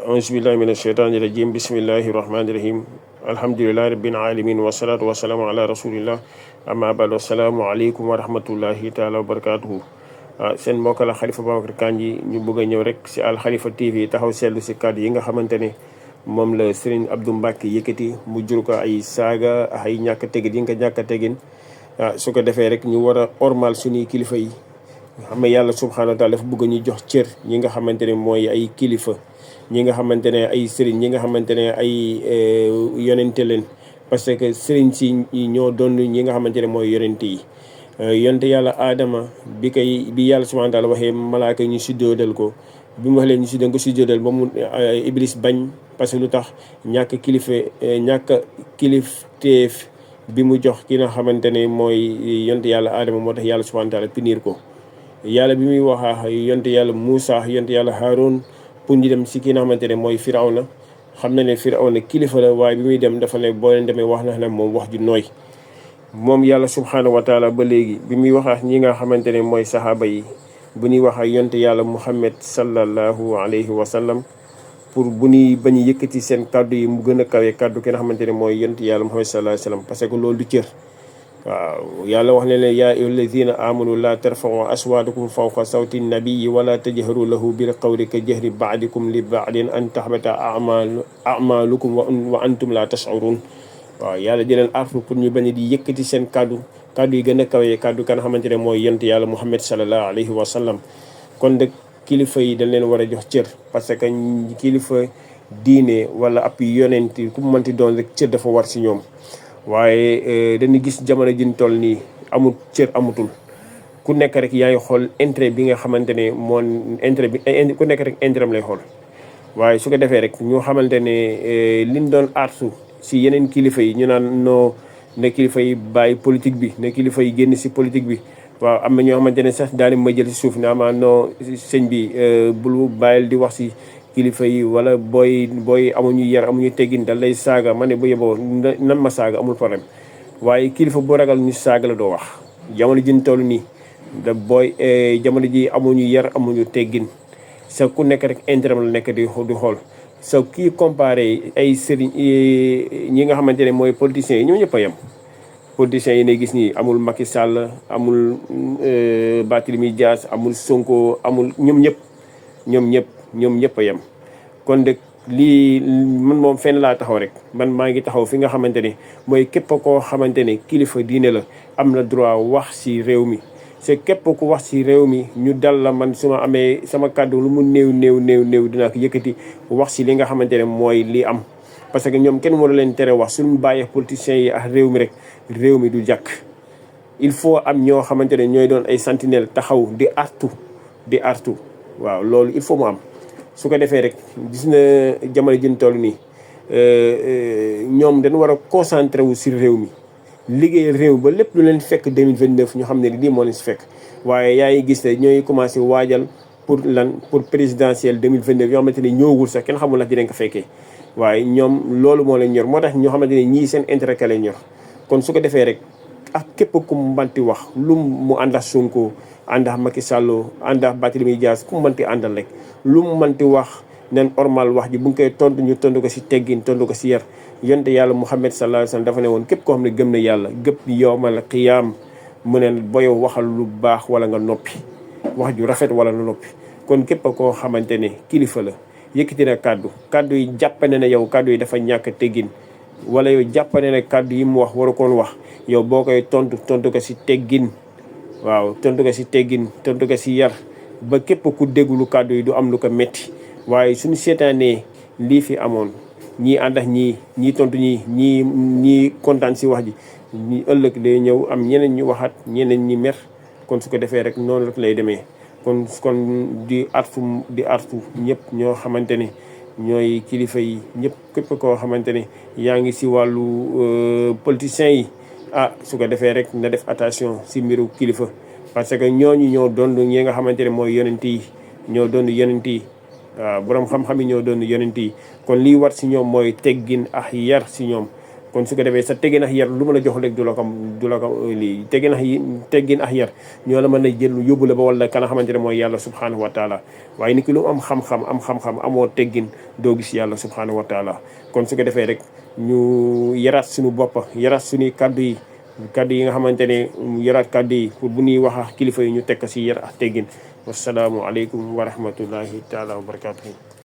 auzu billahi mina sheytaani rajim bismillahi rahmaani rahim alhamdulilahi rabbil alamin wasalaatu wasalaamu ala rasulillah amma baadu asalaamu aleykum wa rahmatullahi taala wa barakatuhu seen mbokk la Khalifa Babacar Kandji ñu bëgg a ñëw rek si Al Khalifa TV taxaw seetlu si kàddu yi nga xamante ne moom la Serigne Abdou Mbacké yëkkati mu jur ko ay saaga ay ñàkk tegin yi nga ñàkk a tegin su ko defee rek ñu war a ormal suñuy kilifa yi nga xam ne yàlla subhanahu wa taala dafa bëgg ñu jox cër ñi nga xamante ne mooy ay kilifa ñi nga xamante ne ay sëriñ ñi nga xamante ne ay yonente leen parce que sëriñ si ñoo doon ñi nga xamante ne mooy yonente yi yonente yàlla aadama bi yàlla subhanahu wa taala waxee malaaka ñu sujjóotal ko bi mu wax leen ñu sujjóotal ko sujjóotal ba mu iblis bañ parce que lu tax ñàkk kilifteef bi mu jox ki nga xamante ne mooy yonente yàlla aadama moo tax yàlla subhanahu wa taala punir ko yàlla bi muy wax yonente yàlla Moussa yonente yàlla Haroun pour ñu dem si ki nga xamante ne mooy Firawna xam na ne Firawna kilifa la waaye bi muy dem dafa ne boo leen demee wax na ne moom wax ju nooy moom yàlla subhanahu wa taala ba léegi bi muy wax ñi nga xamante ne mooy sahaaba yi bu ñuy wax ak yonte yàlla Muhammad sallallahu alayhi wa sallam pour bu ñuy bañ a yëkkati seen kàddu yi mu gën a kawe kàddu ki nga xamante ne mooy yonte yàlla Muhammad sallallahu alayhi wa sallam parce que loolu du cër waaw yàlla wax ne leen yaa ayyuha alladina amanu la tarfa'u aswaatakum fawqa sawti nabiyyi wala tajharu lahu bil qawli ka jahri ba'dikum li ba'din an tahbata a'malukum wa antum la tash'urun waaw yàlla di leen artu pour ñu bañ di yëkkati seen kàddu yi gën a kawee kàddu kan xamante ne mooy yonent yàlla Muhammad sallallahu alayhi wa sallam kon nag kilifa yi dañ leen war a jox cër parce que kilifa diine wala ab yonent ku mu mënti doon rek cër dafa war si ñoom waaye dañuy gis jamono ji ñu toll nii amul cër amatul ku nekk rek yaa ngi xool intérêt bi nga xamante ne intérêt bi ku nekk rek intérêt am lay xool waaye su ko defee rek ñu xamante ne liñ doon aartu si yeneen kilifa yi ñu naan noo ne kilifa yi bàyyi politique bi ne kilifa yi génn si politique bi waaw am na ñoo xamante ne sax daal di ma jël si suuf ne ama noo sëñ bi bul bàyyil di wax si kilifa yi wala booy amuñu yar amuñu teggin dal lay saaga ma ne bu yeboo nan ma saaga amul problème waaye kilifa bu ragal ñu saaga la doo wax jamono ji ñu toll nii da jamono ji amuñu yar amuñu teggin sa ku nekk rek intérêt la nekk di xool sa kii comparé ay sëriñ ñi nga xamante ne mooy politiciens yi ñoo ñëpp a yem politiciens yi ne gis nii amul Macky Sall amul Barthélémy Dias amul Sonko amul ñoom ñëpp a yem kon de lii man moom fenn laa taxaw rek man maa ngi taxaw fi nga xamante ne mooy képp koo xamante ne kilifa diine la am na droit wax ci réew mi c'est képp ku wax ci réew mi ñu dal la man su ma amee sama kàddu lu mu néew dinaa ko yëkkati wax ci li nga xamante ne mooy li am parce que ñoom kenn mënu leen tere wax suñu bàyyee politiciens yi ak réew mi rek réew mi du jàkk il faut am ñoo xamante ne ñooy doon ay sentinelle taxaw di artu waaw loolu il faut mu am su ko defee rek gis na jamono jën toll nii ñoom dañu war a concentré wu si réew mi liggéey réew ba lépp lu leen fekk 2029 ñu xam ne lii moo leen si fekk waaye yaa ngi gis ne ñooy commencé waajal pour présidentielle 2029 yoo xamante ne ñëwagul sax kenn xamul ndax dinañ ko fekkee waaye ñoom loolu moo leen ñor moo tax ñoo xamante ne ñii seen intérêt ka leen ñor kon su ko defee rek ak képp ku mu mbanti wax lu mu ànd ak Sonko ànd ak Macky Sall ànd ak Barthélémy Dias ku mu mënti àndal rek lu mu mënti wax nen ormal wax ji bu ngi koy tontu ñu tontu ko si teggin tontu ko si yar yonte yàlla Muhammad sallallahu alayhi wasallam dafa ne woon képp koo xam ne gëm na yàlla gëpp yowmal qiyaam mu ne boyo waxal lu baax wala nga noppi wax ju rafet wala nga noppi kon képp koo xamante ne kilifa la yëkkati na kàddu yi jàppane ne yow kàddu yi dafa ñàkk teggin wala yow jàppane ne kàddu yi mu wax waru koon wax yow boo koy tontu ko si teggin waaw tontu ko si teggin tontu ko si yar ba képp ku déglu kàddu yi du am lu ko metti waaye suñu seetaanee lii fi amoon ñii ànd ak ñii tontu ñii kontaan si wax ji ñi ëllëg day ñëw am ñeneen ñu waxaat ñeneen ñi mer kon su ko defee rek noonu rek lay demee kon di artu ñëpp ñoo xamante ne ñooy kilifa yi ñëpp képp koo xamante ne yaa ngi si wàllu politiciens yi su ko defee rek na def attention si mbiru kilifa parce que ñooñu ñoo doon ñi nga xamante ne mooy yonent yi ñoo doon yonent yi waaw borom xam-xam yi ñoo doon yonent yi kon lii war si ñoom mooy teggin ak yar si ñoom kon su ko defee sa teggin ak yar lu ma la jox rek du la ko lii teggin ak yar ñoo la mën a jël yóbbu la ba wala ka nga xamante ne mooy yàlla subhanahu wa taala waaye nit ki lu am xam-xam amoo teggin doo gis yàlla subhanahu wa taala kon su ko defee rek ñu yaraat suñu bopp yaraat suñuy kaddu yi nga xamante ne yaraat kaddu yi pour bu ñuy wax ak kilifa yi ñu tekk si yar ak teggin wasalaamu aleykum wa rahmatullahi taala wa barakatuhu